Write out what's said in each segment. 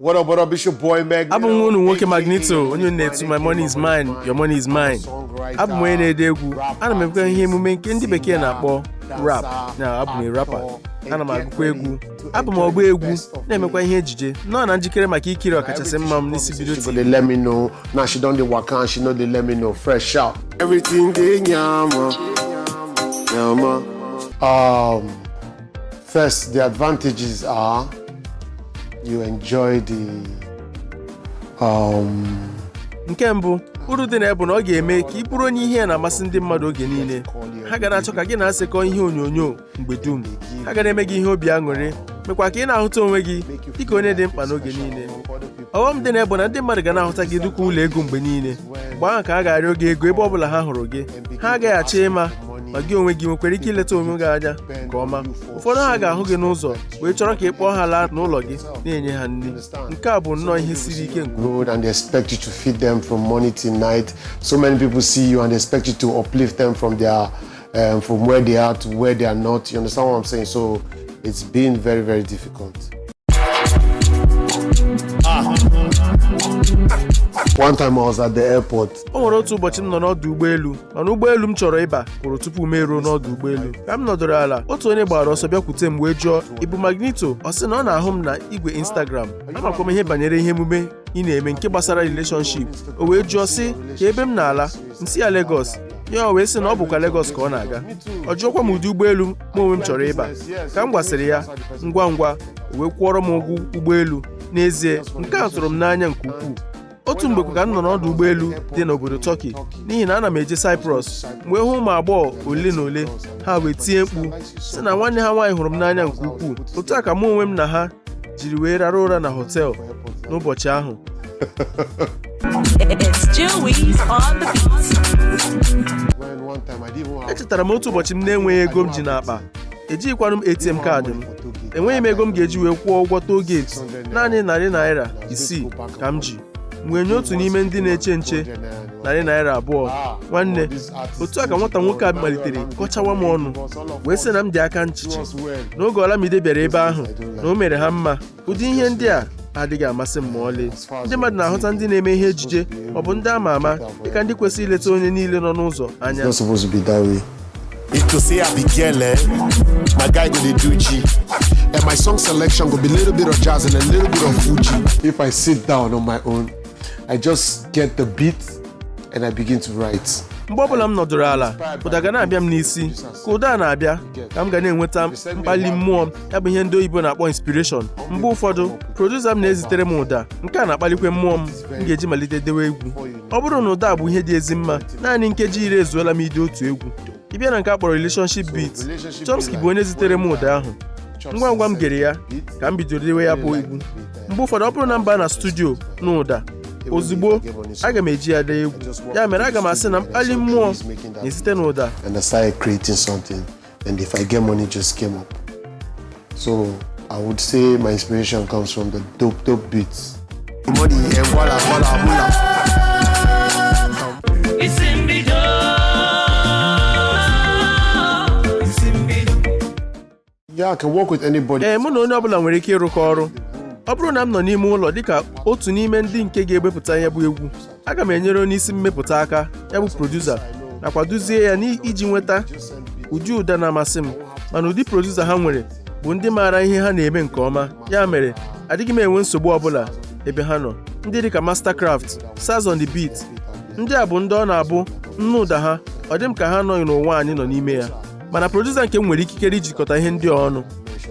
What up, what up, it's your boy Magneto. Abụ m nwa unu nwoke Magnito, onye na-etu "My money is mine, your money is mine." Abụ m onye na-ede egwu. Ana m emekwa ihe emume nke ndị bekee na-akpọ rap na abụ m rapper. Ana m agụkwa egwu. Abụ m ọgba egwu, na-emekwa ihe ejije. Nọ na njikere maka ikiri ọkachasị mma m n'isi bido She go TV. dey let me know. Now she don dey waka and she no dey let me know. Fresh out. Everything dey nyama. Nyama. First, the advantages are you enjoy the Nke mbụ, uru dị na ya bụ na ọ ga-eme ka ị bụrụ onye ihe na-amasị ndị mmadụ oge niile. Ha ga na-achọ ka gị na-asekọ ihe onyonyo mgbe dum. Ha ga na-eme gị ihe obi aṅụrị, mekwa ka ị na-ahụta onwe gị dịka onye dị mkpa n'oge niile. Ọghọm dị na ya bụ na ndị mmadụ ga na-ahụta gị dịka ụlọ ego mgbe niile. Mgbe ahụ ka a ga-arịọ gị ego ebe ọ bụla ha hụrụ gị. Ha agaghị achọ ịma ma gị onwe gị nwekwara ike ileta onwe gị anya nke ọma. Ụfọdụ ha ga-ahụ gị n'ụzọ wee chọrọ ka ị kpọọ ha laa n'ụlọ gị na-enye ha nri. Nke a bụ nnọọ ihe siri ike nke road and they expect you to feed them from morning till night. So many people see you and they expect you to uplift them from where they are to where they are not. You understand what I'm saying? So it's been very, very difficult. One time I was at the airport. O nwere otu ụbọchị m nọ n'ọdụ ụgbọelu, mana ụgbọelu m chọrọ ịba pụrụ tupu m eruo n'ọdụ ụgbọelu. Ka m nọdụrụ ala, otu onye gbara ọsọ bịakwute m wee jụọ, "Ị bụ Magnito?" Ọ sị na ọ na-ahụ m na igwe Instagram. Amakwa m ihe banyere ihe emume ị na-eme nke gbasara relationship. O wee jụọ sị ka ebe m na-ala. M sị ya Lagos. Ya o wee sị na ọ bụkwa Lagos ka ọ na-aga. Ọ jụọkwa m ụdị ụgbọelu mụ onwe m chọrọ ịba. Ka m gwasịrị ya, ngwa ngwa o wee kwụọrọ m ụgwọ ụgbọelu. N'ezie, nke a tụrụ m n'anya nke ukwuu. Otu mgbe ka m nọ n'ọdụ ụgbọelu dị n'obodo Turkey, n'ihi na ana m eje Cyprus, m wee hụ ụmụ agbọghọ ole na ole. Ha wee tie mkpu sị na nwanne ha nwaanyị hụrụ m n'anya nke ukwuu. Otu a ka mụ onwe m na ha jiri wee rara ụra na họtel n'ụbọchị ahụ. It's Jewies on the beat. When one time I didn't even have Echetara m otu ụbọchị m na-enweghị ego m ji n'akpa. Ejighịkwanụ m ATM kaadị m. Enweghị m ego m ga-eji wee kwụọ ụgwọ toll gate. Naanị ₦600 ka m ji. M wee nye otu n'ime ndị na-eche nche ₦200. Nwanne, otu a ka nwata nwoke a malitere kọchawa m ọnụ, wee sị na m dị aka nchichi, n'oge Olamide bịara ebe ahụ na o mere ha mma. Ụdị ihe ndị a adịghị amasị m ma ọlị. Ndị mmadụ na-ahụta ndị na-eme ihe ejije maọbụ ndị ama ama dịka ndị kwesịrị ileta onye niile nọ n'ụzọ anya. It's not supposed to be that way. If to say I be girl, eh, my guy go dey do G. And my song selection go be little bit of jazz and a little bit of Fuji. If I sit down on my own, I just get the beat and I begin to write. Mgbe ọbụla m nọdụrụ ala, ụda ga na-abịa m n'isi. Ka ụda a na-abịa ka m ga na-enweta mkpali mmụọ m, ya bụ ihe ndị oyibo na-akpọ inspiration. Mgbe ụfọdụ, producer m na-ezitere m ụda nke a na-akpalikwe mmụọ m m ga-eji malite dewe egwu. Ọ bụrụ na ụda bụ ihe dị ezi mma, naanị nkeji 10 ezuola m ide otu egwu. Ị bịa na nke a kpọrọ Relationship Beat, Chomsky bụ onye zitere m ụda ahụ. Ngwa ngwa m gere ya ka m bidoro dewe ya bụ egwu. Mgbe ụfọdụ, ọ bụrụ na m baa na studio n'ụda ozugbo, aga m eji ya dee egwu. Ya mere, aga m asị na mkpali mmụọ na-esite n'ụda. And I started creating something. And If I Get Money just came up. So I would say my inspiration comes from the dope, dope beats. Money and voila, voila, voila. Isi mbido, isi mbido. Yeah, I can work with anybody. Ee, mụ na onye ọbụla nwere ike ịrụkọ ọrụ. Ọ bụrụ na m nọ n'ime ụlọ dịka otu n'ime ndị nke ga-ewepụta ya bụ egwu, aga m enyere onye isi mmepụta aka, ya bụ producer, nakwa duzie ya n'iji nweta ụdị ụda na-amasị m. Mana ụdị producer ha nwere bụ ndị maara ihe ha na-eme nke ọma. Ya mere, adịghị m enwe nsogbu ọbụla ebe ha nọ. Ndị dịka Mastercraft, Saz on the Beat, ndị a bụ ndị ọ na-abụ nnu ụda ha, ọ dị m ka ha anọghị n'ụwa anyị nọ n'ime ya. Mana producer nke m nwere ikikere ijikọta ihe ndị a ọnụ,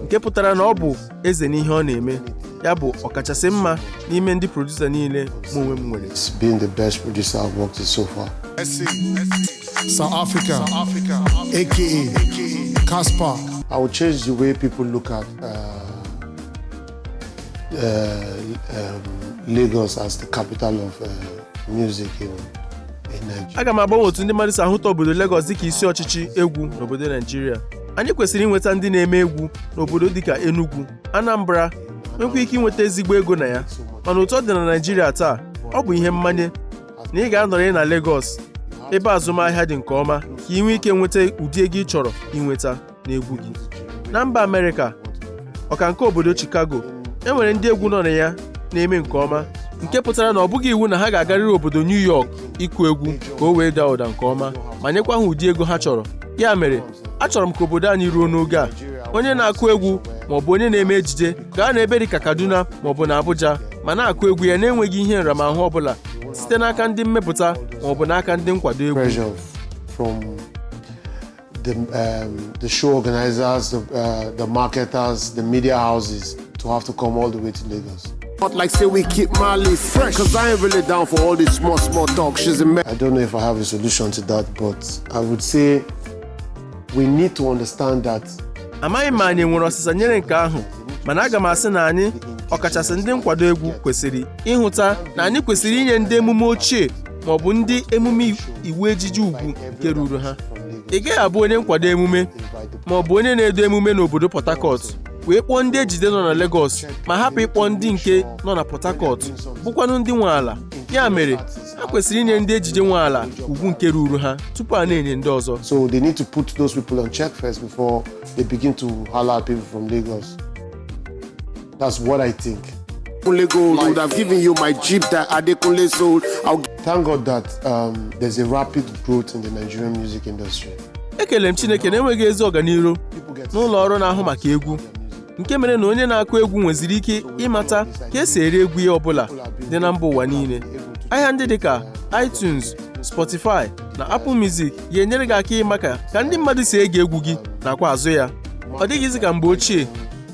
nke pụtara na ọ bụ eze n'ihe ọ na-eme. Ya bụ ọkachasị mma n'ime ndị producer niile mụ onwe m nwere. It's been the best producer I've worked with so far. South Africa, aka Casper. I would change the way people look at Lagos as the capital of music in Nigeria. Aga m agbanwe otu ndị mmadụ si ahụta obodo Lagos dịka isi ọchịchị egwu n'obodo Naijiria. Anyị kwesịrị inweta ndị na-eme egwu n'obodo dịka Enugu, Anambra, nwekwa ike inweta ezigbo ego na ya. Mana otu ọ dị na Naijiria taa, ọ bụ ihe mmanye na ị ga-anọrị na Lagos, ebe azụmahịa dị nke ọma, ka ị nwee ike nweta ụdị ego ị chọrọ inweta n'egwu gị. Na mba Amerịka, ọka nke obodo Chicago, e nwere ndị egwu nọ na ya. na-eme nke ọma, nke pụtara na ọ bụghị iwu na ha ga-agarịrị obodo New York ịkụ egwu ka o wee daa ụda nke ọma ma nyekwa ha ụdị ego ha chọrọ. Ya mere, achọrọ m ka obodo anyị ruo n'oge a onye na-akụ egwu maọbụ onye na-eme ejije gaa n'ebe dị ka Kaduna maọbụ na Abuja ma na-akụ egwu ya na-enweghị ihe nramahụ ọbụla site n'aka ndị mmepụta maọbụ n'aka ndị nkwado egwu. Pressure from the show organizers, the marketers, the media houses to have to come all the way to Lagos. Not like say we keep Mali fresh. 'Cause I ain't really down for all this small, small talk. She's a man. I don't know if I have a solution to that, but I would say we need to understand that Amaghị m ma anyị nwere ọsịsa nyere nke ahụ, mana aga m asị na anyị, ọkachasị ndị nkwado egwu, kwesịrị ịhụta na anyị kwesịrị inye ndị emume ochie ma ọ bụ ndị emume iwu ejiji ugwu nke ruru ha. Ị gaghị abụ onye nkwado emume ma ọ bụ onye na-edo emume n'obodo Port Harcourt wee kpọọ ndị ejide nọ na Lagos ma hapụ ịkpọ ndị nke nọ na Port Harcourt bụkwanụ ndị nwe ala. Ya mere, ha kwesịrị inye ndị ejije nwe ala ugwu nke ruru ha tupu a na-enye ndị ọzọ. So they need to put those people on check first before they begin to holler at people from Lagos. That's what I think. Kunle Gold would have given you my Jeep that Adekunle sold. I'll Thank God that there's a rapid growth in the Nigerian music industry. Ekele m Chineke na enweghị ezi ọganiru n'ụlọ ọrụ na-ahụ maka egwu, nke mere na onye na-akụ egwu nweziri ike ịmata ka esi ere egwu ya ọbụla dị na mba ụwa niile. Ahịa ndị dịka iTunes, Spotify na Apple Music ga-enyere gị aka ịma ka ndị mmadụ si ege egwu gị nakwa azụ ya. Ọ dịghịzị ka mgbe ochie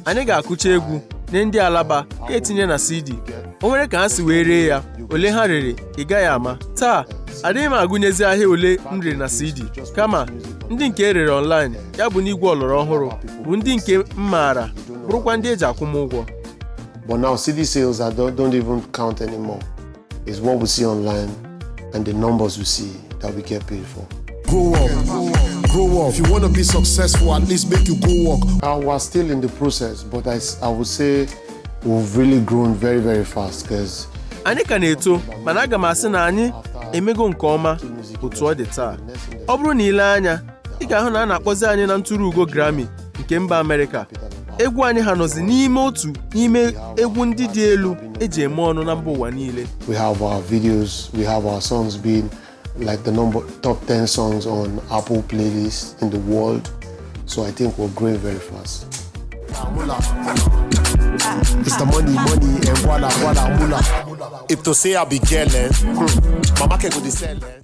anyị ga-akụcha egwu nye ndị alaba ha etinye na CD. O nwere ka ha si wee ree ya, ole ha rere ị gaghị ama. Taa, adịghị m agụnyezi ahịa ole m rere na CD, kama ndị nke erere online, ya bụ n'igwe ọlọrọ ọhụrụ, bụ ndị nke m maara bụrụkwa ndị eji akwụ m ụgwọ. But now CD sales don't even count anymore. It's what we see online and the numbers we see that we get paid for. Grow up. Grow up. If you want to be successful, at least make you go work. We're still in the process, but I would say we've really grown very, very fast because Anyị ka na-eto, mana aga m asị na anyị emego nke ọma otu ọ dị taa. Ọ bụrụ na ile anya, ị ga-ahụ na a na-akpọzi anyị na ntụrụ ugo Grammy nke mba Amerịka. Egwu anyị ha nọzi n'ime otu n'ime egwu ndị dị elu eji eme ọnụ na mba ụwa niile. We have our videos, we have our songs being like the number top 10 songs on Apple playlists in the world. So I think we're growing very fast. It's the money, money, and voila, voila, moolah. If to say I be girl, eh? My market go dey sell, eh?